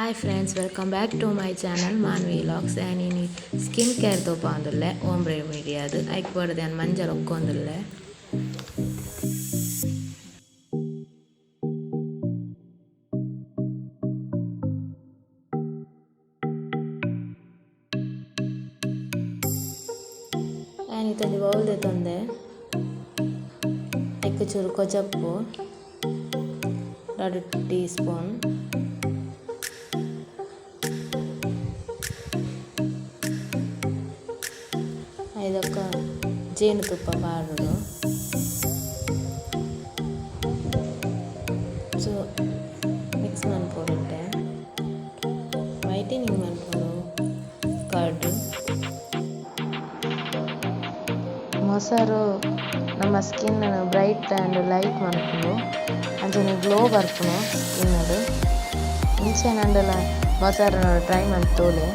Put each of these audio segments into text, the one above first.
Hi friends, welcome back to my channel Manvi vlogs. And ಇನಿ skin care ತೋಪಾಂದುಲ್ಲೆ home remedy ಅದು ಐಕ್ ಬೋಡದೆ ಯಾನ್ ಮಂಜಲ್ ಒಕ್ಕೊಂದುಲ್ಲೆ. ಯಾನ್ ಇತ್ತೊಂಜಿ ಬೌಲ್ ದೆತೊಂದೆ, ಐಕ್ ಚೂರು ಕೊಜಪ್ಪು 2 ಟೀ ಸ್ಪೂನ್, ಐದಕ್ಕ ಜೇನುತುಪ್ಪ ಪಾಡೊಡು. ಸೊ ಮಿಕ್ಸ್ ಮನ್ಪೊಡು. ವೈಟನಿಂಗ್ ಮನ್ಪೊಡು ಕರ್ಡ್. ಮೊಸರು ನಮ್ಮ skin bright and light ಮನ್ಪುಂಡು, ಅಂಚನೆ ಗ್ಲೋ ಬರ್ಪುಂಡು ಸ್ಕಿನ್. ಇಂಚೆನಾಂಡಲ ಮೊಸರು ಟ್ರೈ ಮಂತ್ ತೂಲೆ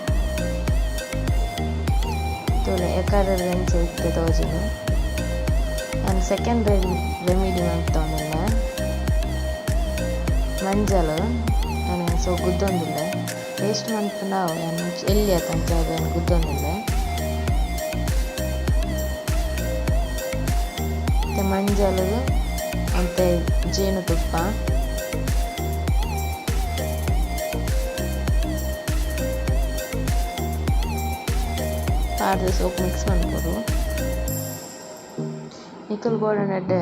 ತೂಲೆ ಎಕಾರ್ಡ್ ಎಂಚ ಇತ್ತೆ ತೋಜುಂಡು. ಯಾನ್ ಸೆಕೆಂಡ್ ರೆಮಿಡಿ ಮಂತೊಂದುಲ್ಲೆ. ಮಂಜಲ್ ಯಾನ್ ಸೊ ಗುದ್ದೊಂದುಲ್ಲೆ. ಪೇಸ್ಟ್ ಮನ್ಪುಂಡ ಅವು ಯಾನ್ ಎಲ್ಯ ಅತ, ಅಂಚಾದ್ ಯಾನ್ ಗುದ್ದೊಂದುಲ್ಲೆ. ಇತ್ತೆ ಮಂಜಲ್ ಒಂತೆ ಜೇನುತುಪ್ಪ ಪಾಡ್ದ್ ಸೋಕು ಮಿಕ್ಸ್ ಮನ್ಪೊಡು. ನಿಕುಲು ಬೋಡಾಂಡ ಎಡ್ಡೆ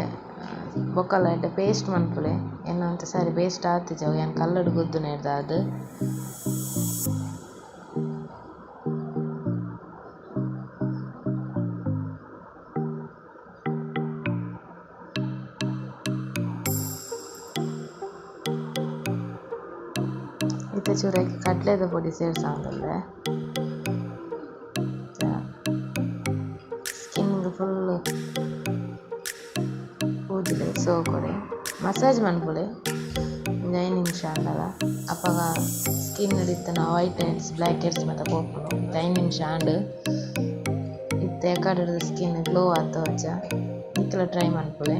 ಬೊಕಲ ಎಡ್ಡೆ ಪೇಸ್ಟ್ ಮನ್ಪುಲೆ. ಎನ್ನ ಒಂತೆ ಸರಿ ಪೇಸ್ಟ್ ಆತಿಜಿ ಅವು ಯಾನ್ ಕಲ್ಲುಡು ಗುದ್ದುನೆರ್ದಾದ್. ಇತ್ತೆ ಚೂರು ಐಕ್ ಕಡ್ಲೆದ ಪೊಡಿ ಸೇರ್ಸಾವೊಂದುಲ್ಲೆ. ಸ್ಕಿನ್ ಫುಲ್ ಪೂಜುಲೆ, ಸೋಕೊಡೆ ಮಸಾಜ್ ಮನ್ಪುಲೆ ಒಂಜಿ 5 ನಿಮಿಷ ಆಂಡಲ. ಅಪಗ ಸ್ಕಿನ್ ಇತ್ತಿನ white heads black heads ಮಾತ ಪೋಪುಂಡು. ಇತ್ತೆ 5 ನಿಮಿಷ ಆಂಡ್. ಇತ್ತೆ ಎಕಡೆರ್ದ್ ಸ್ಕಿನ್ ಗ್ಲೋ ಆತ್ ತೋಜ. ನಿಕುಲ ಟ್ರೈ ಮನ್ಪುಲೆ.